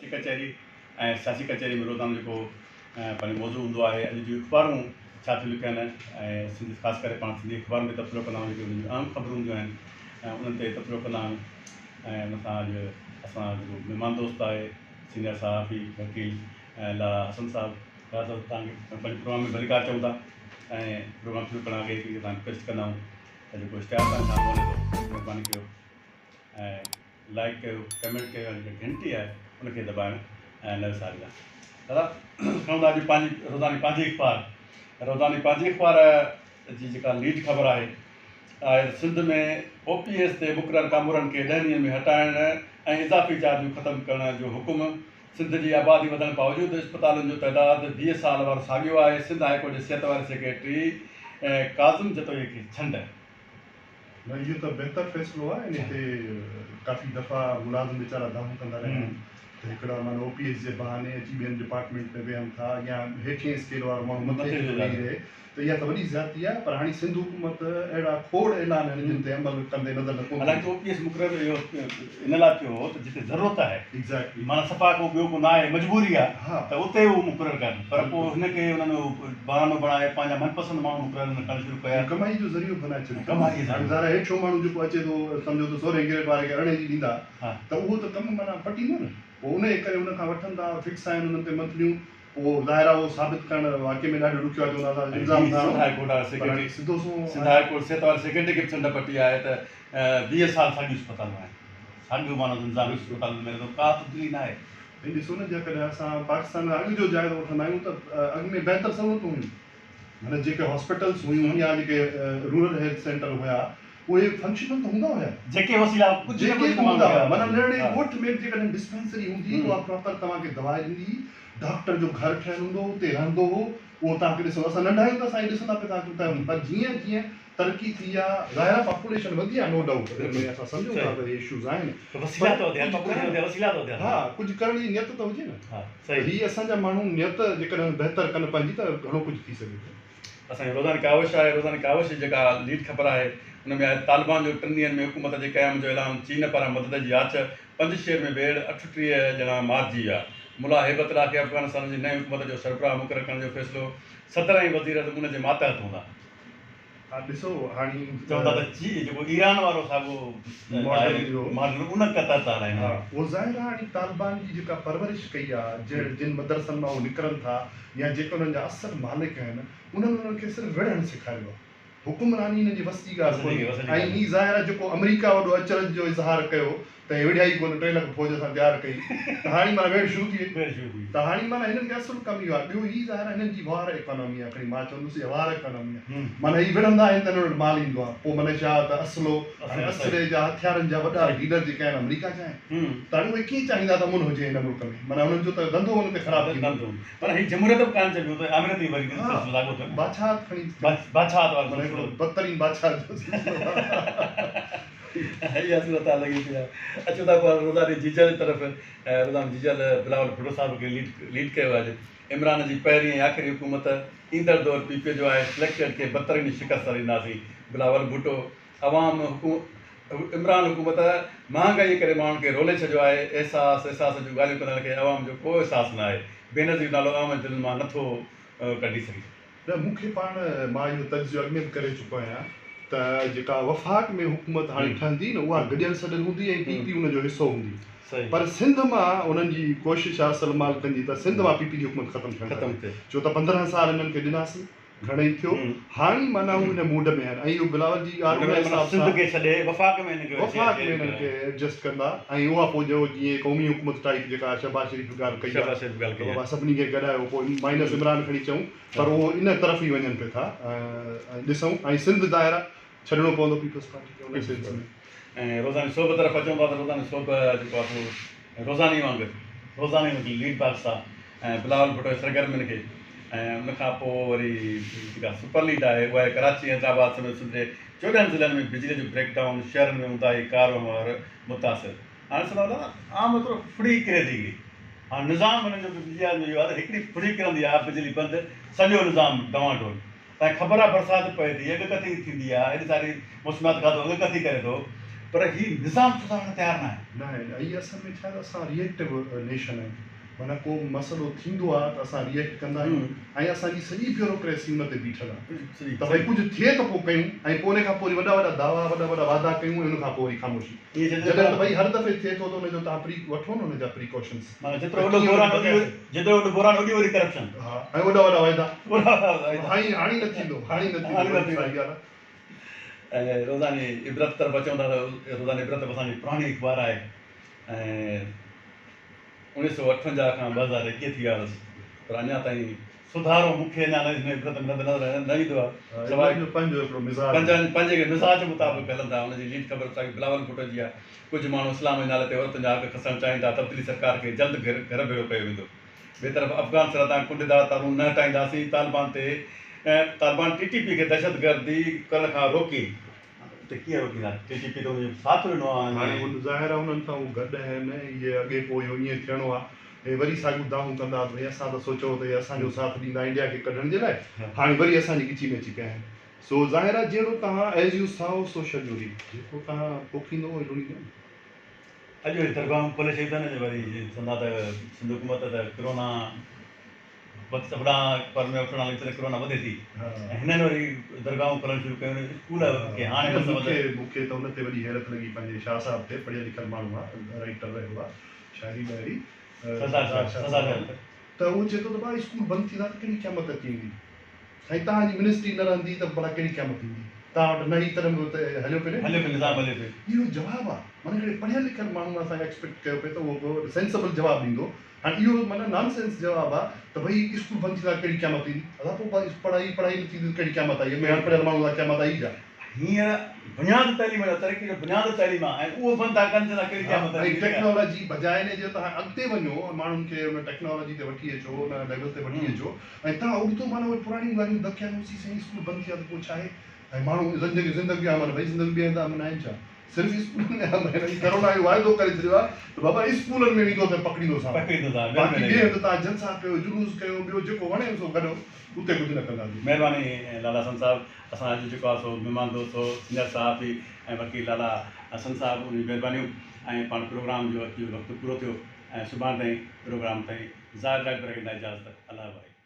سياسي ڪچهري ۽ سياسي ڪچهري ۾ روزانو جيڪو پنهنجو موضوع هوندو آهي اڄ جون اخبارون ڇا ٿيون لکن ۽ سنڌ خاص ڪري پاڻ سنڌي اخبارن تي تبصرو ڪندا آهيون جيڪي انهن جون اهم خبرون هونديون آهن ۽ انهن تي تبصرو ڪندا آهيون ۽ ان سان اڄ اسان جيڪو مهمان دوست آهي سينئر صحافي وڪيل لالا حسن صاحب لالا صاحب توهان کي پنهنجي پروگرام ۾ ڀليڪار چئون ٿا ۽ پروگرام شروع ڪرڻ اڳي هڪڙي توهان رڪويسٽ ڪندا آهيون ته جيڪو اشتهار توهان سامهون هلي ٿو مهرباني ڪيو ۽ لائيڪ ڪيو ڪمينٽ ڪيو ۽ جيڪا گهنٽي آهي ان کي دٻائڻ نه وساريندا. دادا کڻون ٿا اڄ پنهنجي روزاني پنهنجي اخبار روزاني پنهنجي اخبار جي جيڪا ليڊ خبر آهي آهي ته سنڌ ۾ او پي ايس تي مقرر ڪامورن کي ڏهن ڏينهن ۾ هٽائڻ ۽ اضافي چارجون ختم ڪرڻ جو حڪم سنڌ جي آبادي وڌڻ باوجود اسپتالن جو تعداد 20 سال وارو ساڳيو آهي سنڌ هائي ڪورٽ جي صحت واري سيڪريٽري ڪاظم جتوئي کي ڇنڊ. نه اهو ته بهتر فيصلو آهي انهي تي ڪافي دفعا ملازم ويچارا دانهون ڪندا رهيا آهن ته هڪڙا معنيٰ او پي ايس جي بهاني اچي ٻين ڊپارٽمينٽ ۾ ويهن ٿا يا هيٺين اسڪيل وارو ماڻهو مٿي اچي ٿو ويهي رهي ته اها ته وڏي زيادتي آهي پر هاڻي سنڌ حڪومت اهڙا کوڙ اعلان آهن جن تي عمل ڪندي نظر نه ڪونه ٿي حالانڪه اچي. او پي ايس مقرر اهو ان لاء ٿيو هو ته جتي ضرورت آهي Exactly. معنيٰ صفا ڪو ٻيو ڪو نه آهي مجبوري آهي ها. ته اتي اهو مقرر ڪن پر پوء هن کي انهن اهو بهانو بڻائي پنهنجا من پسند ماڻهو مقرر ڪرڻ شروع ڪيا. ۽ ڪمائي جو ذريعو بنائي ڇڏيو. ڪمائي جو ذريعو. هاڻي ظاهر آهي هيٺيون ماڻهو جيڪو اچي ٿو سمجهو ته سورهين گريڊ واري کي ارڙهين جي ڏيندا ته اهو ته ڪم معنيٰ پٽيندو نه پوء انهيء ڪري ان کان وٺن ٿا فڪس آهن انهن تي منٿليون پوء ظاهر آهي اهو ثابت ڪرڻ واقعي ۾ ڏاڍو ڏکيو آهي چوندا اسان الزام ٿا سنڌ هاء ڪورٽ واري پر هاڻي سيڪريٽري سڌو سنئون سنڌ هاء ڪورٽ صحت واري سيڪريٽري کي به ڇنڊ پٽي آهي ته 20 سال ساڳيون اسپتالون آهن ساڳيو معنيٰ نظام اسپتالن ۾ هلي ٿو ڪا تبديلي نه آهي. ۽ ڏسو نه جيڪڏهن اسان پاڪستان ۾ اڳ جو جائزو وٺندا آهيون ته اڳ ۾ بهتر سهولتون هيون معنيٰ جيڪي هاسپيٽلس هيون يا جيڪي رورل هيلٿ سينٽر هيا اهي فنڪشنل ته هوندا هيا. جيڪي وسيلا ڪجهه نه جيڪي ڪجهه به هوندا هيا ماڻهن کي معنيٰ ننڍڙي ڳوٺ ۾ به جيڪڏهن ڊسپينسري هوندي هئي اها پراپر توهان کي دوا ڏيندي هئي ڊاڪٽر جو گهر ٺهيل هوندو هو اتي رهندو هو اهو توهان کي ڏسندو اسان ننڍا آهيون ته اسان اهي ڏسندا پئي ٿا اچون ته پر جيئن جيئن ترقي ٿي آ ظاهر آ پاپوليشن وڌي آ نو ڊائوٽ ان ۾ اسان سمجهون ٿا ته اهي اشوز آهن پر ڪجهه ڪرڻ ها ڪجهه ڪرڻ جي نيت ته هجي نه ته هي اسان جا ماڻهو نيت جيڪڏهن بهتر ڪن پنهنجي ته گهڻو ڪجهه ٿي سگهي ٿو. اسان جي روزاني ڪاوش آهي روزاني ڪاوش جي جيڪا ليڊ خبر آهي ان ۾ آهي طالبان جو ٽن ڏينهن ۾ حڪومت جي قيام جو اعلان چين پاران مدد جي آڇ پنجشير ۾ ويڙهه 38 ڄڻا مارجي ويا ملا هيبت الله کي افغانستان جي نئين حڪومت جو سربراهه مقرر ڪرڻ جو فيصلو صدر ۽ وزيراعظم ان جي ماتحت هوندا. ها ڏسو هاڻي. چون ٿا ته چي جيڪو ايران وارو ساڳو ماڊل اهو ماڊل ان قطع تان آهن. ها اهو ظاهر آهي هاڻي طالبان جي جيڪا پرورش ڪئي آهي جنهن جن مدرسن مان هو نڪرن ٿا يا جيڪي انهن جا اصل مالڪ آهن انهن انهن کي صرف وڙهڻ سيکاريو آهي حڪمراني انهن جي وس جي ڳالهه ڪونهي ۽ هي ظاهر آهي جيڪو آمريڪا وڏو اچرج جو اظهار ڪيو ته هي وڙهيا ئي ڪونه 3 لک فوج اسان تيار ڪئي ته هاڻي معنيٰ ويڙهه شروع ٿي وئي ته هاڻي معنيٰ هنن کي اصل ڪم اهو آهي ٻيو هي ظاهر آهي هنن جي وار ايڪانامي آهي کڻي مان چوندس اها وار ايڪانامي آهي معنيٰ هي وڙهندا آهن ته هنن وٽ مال ايندو آهي پوء منشيات اسلحو هاڻي اسلحي جا هٿيارن جا وڏا ڊيلر جيڪي آهن آمريڪا جا آهن ته هاڻي اهي ڪيئن چاهيندا ته امن هجي هن ملڪ ۾ معنيٰ انهن جو ته ڌنڌو ان تي خراب ٿيندو. پر هي جمهوريت به ڪانه چئبي ته آمريت ئي وري سلسلو لاڳو ٿيو نه. بادشاهت کڻي بادشاهت وارو معنيٰ هڪڙو بدترين بادشاهت جو سلسلو آهي. اها صورتحال لڳي پئي آهي. اچون ٿا پوء روزاني جيجل جي طرف. روزاني جيجل بلاول ڀٽو صاحب کي ليڊ ليڊ ڪيو آهي. عمران جي پهرين ۽ آخري حڪومت ايندڙ دور پي پي جو آهي، سليڪٽيڊ کي بدترين شڪست ڏينداسين، بلاول ڀٽو. عوام عمران حڪومت مهانگائي ڪري ماڻهن کي رولي ڇڏيو آهي، احساس احساس جون ڳالهيون ڪندڙن کي عوام جو ڪو احساس نه آهي، بينظير نالو عوام جي دلين مان نٿو ڪڍي سگهجي. نه مون کي پاڻ مان اهو تجزيو اڳ ۾ به ڪري چڪو آهيان ته جيڪا وفاق ۾ حڪومت هاڻي ٺهندي نه اها گڏيل سڏيل هوندي ۽ پي پي ان جو حصو هوندي پر سنڌ مان انهن جي ڪوشش آهي اصل مالڪن جي ته سنڌ مان پي پي جي حڪومت ختم ٿيڻ کپي ڇو ته 15 سال انهن کي ڏناسين گهڻئي ٿيو هاڻي معنيٰ هو ان موڊ ۾ آهن ۽ اهو بلاول جي ڳالهه ان حساب سان سنڌ کي ڇڏي وفاق ۾ هن کي وفاق ۾ هنن کي ايڊجسٽ ڪندا ۽ اها پوء جو جيئن قومي حڪومت ٽائيپ جيڪا شهباز شريف ڳالهه ڪئي آهي ته بابا سڀني کي گڏايو پوء مائنس عمران کڻي چئون پر اهو ان طرف ئي وڃن پئي ٿا ۽ ڏسون ۽ سنڌ ظاهر آهي ڇڏڻو پوندو پيپلز پارٽي کي ان سينس ۾. ۽ روزاني سوڀ طرف اچون ٿا ته روزاني سوڀ جيڪو آهي سو روزاني وانگر روزاني وانگر ليڊ باڪس آهي ۽ بلاول ڀٽو جي سرگرمين کي ۽ ان کان پوء وري جيڪا سپر ليڊ آهي اها آهي ڪراچي حيدرآباد سميت سنڌ جي 14 ضلعن ۾ بجلي جو بريڪ ڊائون شهرن ۾ اونداهي ڪار وهنوار متاثر هاڻي ڏسندا ته عام طور ڦڙي ڪري ٿي هڪڙي هاڻي نظام هنن جو بجلي وارن جو اهو آهي ته هڪڙي ڦڙي ڪرندي آهي بجلي بند سڄو نظام ڊوان ڊول تنهن خبر آ برسات پئي ٿي اڳڪٿي ٿيندي آ ايڏي ساري موسميات کاتو اڳڪٿي ڪري ٿو پر هي نظام سڌارڻ تيار ناهي. ناهي ۽ اصل ۾ ڇا آهي ته اسان ريئيڪٽو نيشن آهيون معنيٰ ڪو مسئلو ٿيندو آهي ته اسان ريئيڪٽ ڪندا آهيون ۽ اسان جي سڄي بيوروڪريسي ان تي بيٺل آهي ته ڀئي ڪجهه ٿئي ته پوء ڪيون ۽ پوء ان کان پوء وري وڏا وڏا دعويٰ وڏا وڏا وعدا ڪيون ۽ ان کان پوء وري خاموشي جڏهن ته ڀئي هر دفعي ٿئي ٿو ته ان جو توهان پري وٺو نه ان جا پريڪاشنس معنيٰ جيترو وڏو بحران جيترو وڏو بحران اوڏي وڏي ڪرپشن. ها ۽ وڏا وڏا وعدا هاڻي هاڻي نه ٿيندو هاڻي نه ٿيندو وري ساڳي ڳالهه آهي. ۽ روزاني عبرت طرف اچون ٿا ته روزاني عبرت به اسان جي پراڻي اخبار آهي ۽ 1958 کان 2021 ٿي ويا اٿس پر اڃا تائين سڌارو مون کي اڃا هن عبرت ۾ نظر نه ايندو آهي. سواء پنهنجو هڪڙو مزاج پنهنجي مزاج مطابق هلن ٿا. ان جي ليڊ خبر ساڳي بلاول ڀٽو جي آهي. ڪجهه ماڻهو اسلام جي نالي تي عورتن جا حق کسڻ چاهين ٿا، تبديلي سرڪار کي جلد گهر ڀيڙو ڪيو ويندو. ٻئي طرف افغان سرحد تان ڪنڊيدار تارون نه هٽائينداسين، طالبان تي طالبان ٽي ٽي پي کي دهشتگردي ڪرڻ کان روڪي ته ڪيئن روڪيندا، ٽي ٽي پي ته ان جو ساٿ ڏنو آهي. هاڻي ان ظاهر آهي انهن سان هو گڏ آهن، اهي اڳي پوء اهو ائين ٿيڻو آهي، هي وري ساڳيون دانهون ڪندا ته ڀئي اسان ته سوچيو هو ته اهي اسان جو ساٿ ڏيندا انڊيا کي ڪڍڻ جي لاء، هاڻي وري اسان جي ڳچي ۾ اچي پيا آهن. سو ظاهر آهي جهڙو توهان As you sow so shall you reap جيڪو توهان پوکيندو اهو ئي لڻيندو نه. اڄ وري درگاهون کولي ڇڏيون اٿن وري چوندا ته سنڌ حڪومت ته ڪرونا وقت هوڏانهن پر ۾ وٺڻ لڳي ته ڪرونا وڌي ٿي ۽ هنن وري درگاهون کولڻ شروع ڪيون اسڪول کي هاڻي بس مون کي مون کي ته ان تي وڏي حيرت لڳي پنهنجي شاهه صاحب تي پڙهيل لکيل ماڻهو آهي رائيٽر رهيو آهي شاعري ٻاعري سردار شاهه سردار شاهه ته هو چئي ٿو ته ڀاء اسڪول بند ٿيندا ته ڪهڙي قيامت اچي ويندي سائين توهان جي منسٽري نه رهندي ته ڀلا ڪهڙي قيامت ايندي توهان وٽ نه هي تڏهن به ته هليو پئي نه هليو پئي نظام هليو پئي. اهو جواب آ معنيٰ هڪڙي پڙهيل لکيل ماڻهو اسان ايڪسپيڪٽ ڪيو پئي ته اهو ڪو سينسبل جواب ڏيندو هاڻي اهو معنيٰ نان سينس جواب آ ته ڀئي اسڪول بند ٿيندا ڪهڙي قيامت ايندي ادا پوء پڙهائي پڙهائي نه ٿيندي ته ڪهڙي قيامت آئي اڻ پڙهيل ماڻهو لاء قيامت آئي ڇا؟ هينئر بنياد تعليم جو ترقي جو بنياد تعليم آ ۽ اهو بند ٿا ڪن چون ٿا ڪهڙي قيامت ۽ ٽيڪنالاجي بجاء ان جي توهان اڳتي وڃو ۽ ماڻهن کي ان ٽيڪنالاجي تي وٺي اچو ان ليول تي وٺي اچو ۽ توهان ابتو معنيٰ اهي پراڻيون ڳالهيون دقيانوسي سائين اسڪول بند ٿيا ته پوء ڇا آهي ۽ ماڻهو زندگي زندگي آ معنيٰ ڀئي زندگي ٻئي هنڌ امن آهن ڇا صرف اسڪولن ۾ امن آهن ڪرونا اهو واعدو ڪري ڇڏيو آهي ته بابا اسڪولن ۾ ويندو ته پڪڙيندوسانو پڪڙيندوسانو باقي ٻئي هنڌ توهان جلسا ڪيو جلوس ڪيو ٻيو جيڪو وڻيو سو ڪڍو اتي ڪجهه نه ڪنداسين. مهرباني لالا حسن صاحب اسان اڄ جيڪو آهي سو مهمان دوست هو سينئر صحافي ۽ وڪيل لالا حسن صاحب ان جون مهربانيون ۽ پاڻ پروگرام جو اڄ وقت پورو ٿيو ۽ سڀاڻ تائين پروگرام تائين زاهد راڄپر کي ڏيندا اجازت الله ڀائي.